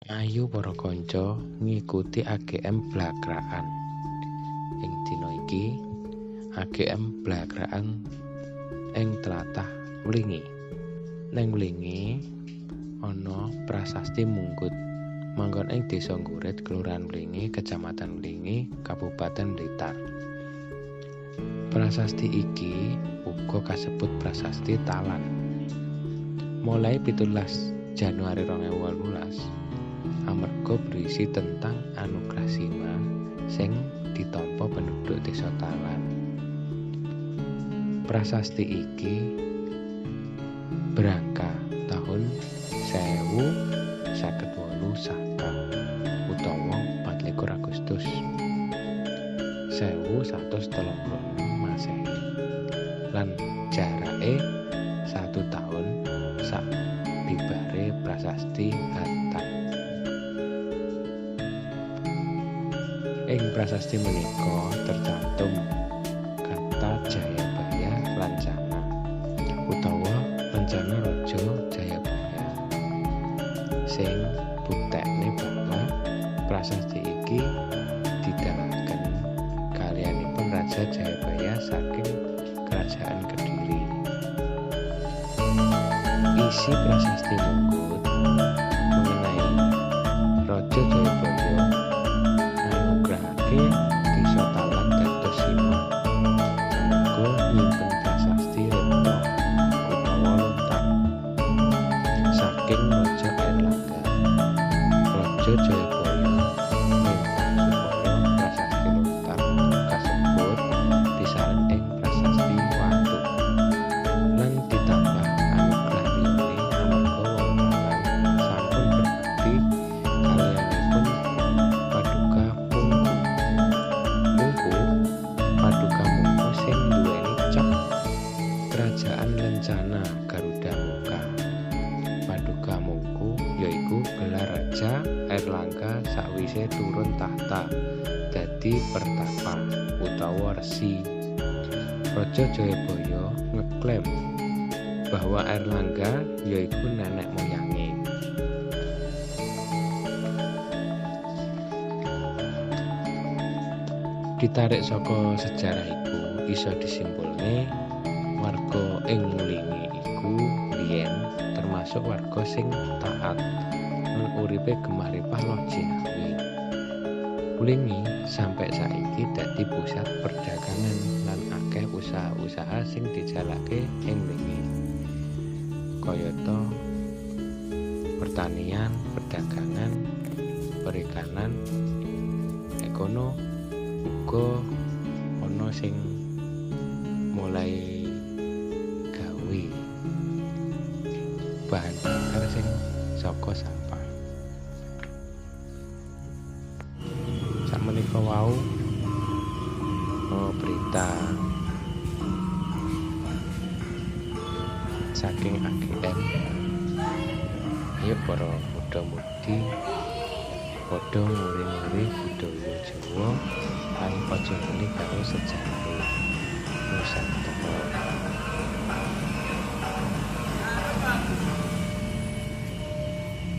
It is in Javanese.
Ayo para kanca ngikuti AGM Blakrakan. Ing dina iki AGM Blakrakan ing tlatah Wlingi. Ning Wlingi ana prasasti Munggut manggon ing Desa Nggurit, Kelurahan Wlingi, Kecamatan Wlingi, Kabupaten Blitar. Prasasti iki uga kasebut Prasasti Talan. Mulai 17 Januari 2018 amarga berisi tentang anugerah sima sing ditampa penduduk Desa Talan. Prasasti iki berangka tahun 1058 Saka utawa 24 Agustus 1136 Masehi lan jarake 1 tahun sakbibare Prasasti Hatta. Ing prasasti menika tercantum kata Jayabaya Lencana utawa Lencana Raja Jayabaya sing buktekne bahwa prasasti iki didalaken kaliyanipun Raja Jayabaya saking Kerajaan Kediri. Isi prasasti Munggut mengenai Raja Jayabaya nganugrahake Desa Talan dados sima amarga nyimpen prasasti Repta utawa Lontar saking Raja Airlangga. Raja Jayabaya mintah supaya prasasti Lontar kasebut disaren ing prasasti Watu lan ditambah anugrah liyane amarga wong Talan sampun berbakti kaliyanipun Paduka Mungku. Mungku Paduka Mungku sing nduweni cap Kerajaan Lencana Garuda Muka. Paduka Mungku yaiku gelar Raja Airlangga sakwise turun tahta dadi pertapa utawa resi. Raja Jayabaya ngeklaim bahwa Airlangga yaiku nenek moyange. Ditarik saka sejarah iku isa disimpulne warga ing Wlingi iku biyen termasuk warga sing taat lan uripe gemah ripah loh jinawi. Wlingi sampe saiki dadi pusat perdagangan lan akeh usaha-usaha sing dijalake ing Wlingi. Kayata pertanian, perdagangan, perikanan, ekono uga ana sing mulai gawe bahan bakar sing saka sampah. Sakmenika wau berita saking AGM. Ayo para muda-mudi padha nguri-nguri budaya Jawa lan aja lali karo sejarahe Nusantara.